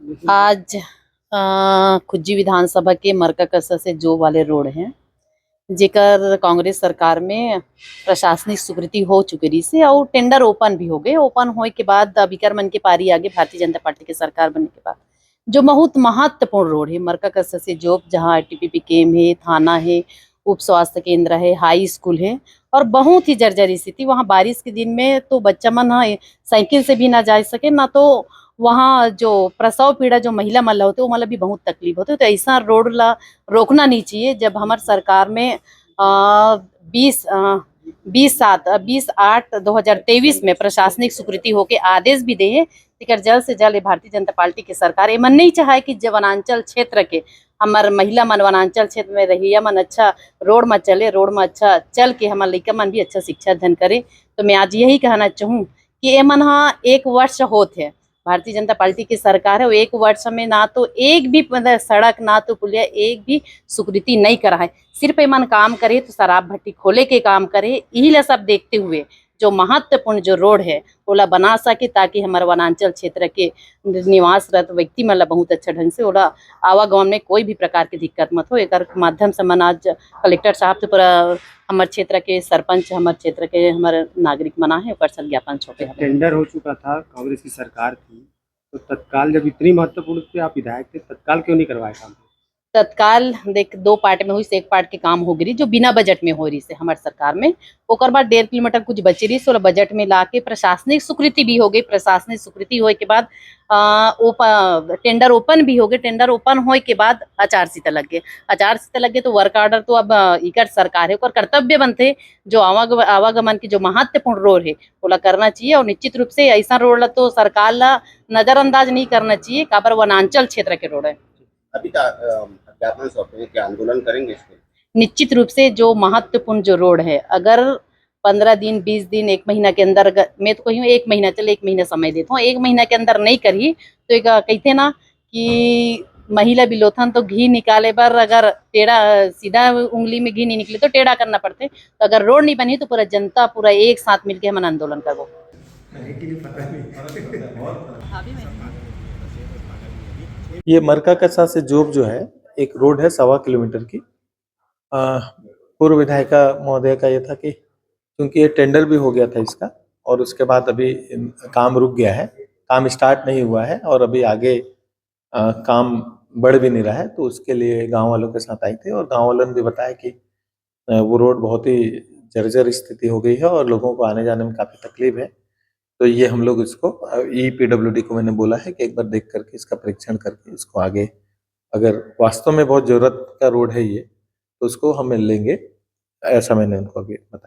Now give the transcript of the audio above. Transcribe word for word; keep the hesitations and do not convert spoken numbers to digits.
आज अ, खुज्जी विधानसभा के मरका कसा से जोब वाले रोड हे, जेकर कांग्रेस सरकार में प्रशासनिक स्वीकृति हो चुके रहिस हे अउ टेंडर ओपन भी हो गए। ओपन होए के बाद अब इकर मन के पारी आगे, भारतीय जनता पार्टी के सरकार बनने के बाद, जो बहुत महत्वपूर्ण रोड हे मरका कसा से जोब, जहाँ टीपीपी केम हे, थाना हे, उप स्वास्थ्य केंद्र हे, हाई स्कूल हे और बहुत ही जर्जर स्थिति। वहाँ बारिश के दिन में तो बच्चा मन ह साइकिल से भी ना जा सके, ना तो वहाँ जो प्रसव पीड़ा जो महिला मन ला होथे, वो मन ला भी बहुत तकलीफ होथे। तो ऐसा रोड ला रोकना नहीं चाहिए। जब हमर सरकार में अ, बीस अ, बीस सात अ, बीस आठ दो हजार तेईस में प्रशासनिक स्वीकृति होके आदेश भी दे हे, तेकर जल्द से जल्द ये भारतीय जनता पार्टी के सरकार, एमन नहीं चाहे कि जे वनांचल क्षेत्र के हमर महिला मन वनांचल क्षेत्र में रहिया मन अच्छा रोड में चले, रोड में अच्छा चल के हमर लइका मन भी अच्छा शिक्षा अध्ययन करे। तो मैं आज यही कहना चाहूँ कि एमन ह एक वर्ष होत हे, भारतीय जनता पार्टी की सरकार है, वो एक वर्ष में ना तो एक भी, मतलब, सड़क, ना तो पुलिया, एक भी स्वीकृति नहीं करा है। सिर्फ एमन काम करे तो शराब भट्टी खोले के काम करे। यही ला सब देखते हुए जो महत्वपूर्ण जो रोड है, ओला बना सके, ताकि हमर वनांचल क्षेत्र के निवासरत व्यक्ति मन ला बहुत अच्छा ढंग से ओला आवागमन में कोई भी प्रकार की दिक्कत मत हो। एकर माध्यम से मन आज कलेक्टर साहब से पूरा हमर क्षेत्र के सरपंच, हमर क्षेत्र के हमर नागरिक मन आहे, ओकर साथ ज्ञापन सौंपे हवे। टेंडर हो चुका था कांग्रेस की सरकार की, तो तत्काल जब इतनी महत्वपूर्ण थी, आप विधायक थे, तत्काल क्यों नहीं करवाए काम? तत्काल देख, दो पार्ट में होइस, एक पार्ट के काम हो गिरी जो बिना बजट में हो रहिस हे हमर सरकार में, ओकर बाद डेढ़ किलोमीटर कुछ बचे रहिस, ओला बजट में लाके प्रशासनिक स्वीकृति भी हो गई। प्रशासनिक स्वीकृति होए के बाद अ, ओप-, टेंडर ओपन भी हो गए। टेंडर ओपन होए के बाद आचार संहिता लग गए। आचार संहिता लग गए तो वर्क ऑर्डर तो अब अ, इकर सरकार है, ओकर कर्तव्य बनते जो आवाग-, आवागमन की जो महत्वपूर्ण रोड है, ओला करना चाहिए। और निश्चित रूप से ऐसा रोड ला तो सरकार ला नजरअंदाज नहीं करना चाहिए, काबर वनांचल क्षेत्र के रोड है। अभी का, अ, ज्ञापन सौंपे हैं, क्या आंदोलन करेंगे इसके? निश्चित रूप से जो महत्वपूर्ण जो रोड है, अगर पंद्रह दिन, बीस दिन, एक महीना के अंदर ग-, मैं तो कही हूँ, एक महीना, चल, एक महीना समय देता हूँ, एक महीना के अंदर नहीं करही तो एक, अ, कहते ना कि महिला बिलोथन तो घी निकाले बर अगर टेढ़ा, सीधा उंगली में घी नहीं निकले तो टेढ़ा करना पड़ते। तो अगर रोड नहीं बनी तो पूरा जनता पूरा एक साथ मिलके हमन आंदोलन करबो। ये मरका कसा से जोब जो है, एक रोड है सवा किलोमीटर की। अ, पूर्व विधायिका महोदय का ये था कि क्योंकि ये टेंडर भी हो गया था इसका और उसके बाद अभी इन-, काम रुक गया है, काम स्टार्ट नहीं हुआ है और अभी आगे अ, काम बढ़ भी नहीं रहा है, तो उसके लिए गांव वालों के साथ आई थी और गांव वालों ने भी बताया कि अ, वो रोड बहुत ही जर्जर स्थिति हो गई है और लोगों को आने जाने में काफ़ी तकलीफ है। तो ये हम लोग इसको, अ, ईपीडब्ल्यूडी को मैंने बोला है कि एक बार देख करके इसका परीक्षण करके इसको आगे, अगर वास्तव में बहुत ज़रूरत का रोड है ये, तो उसको हम लेंगे, ऐसा मैंने उनको अभी बताया।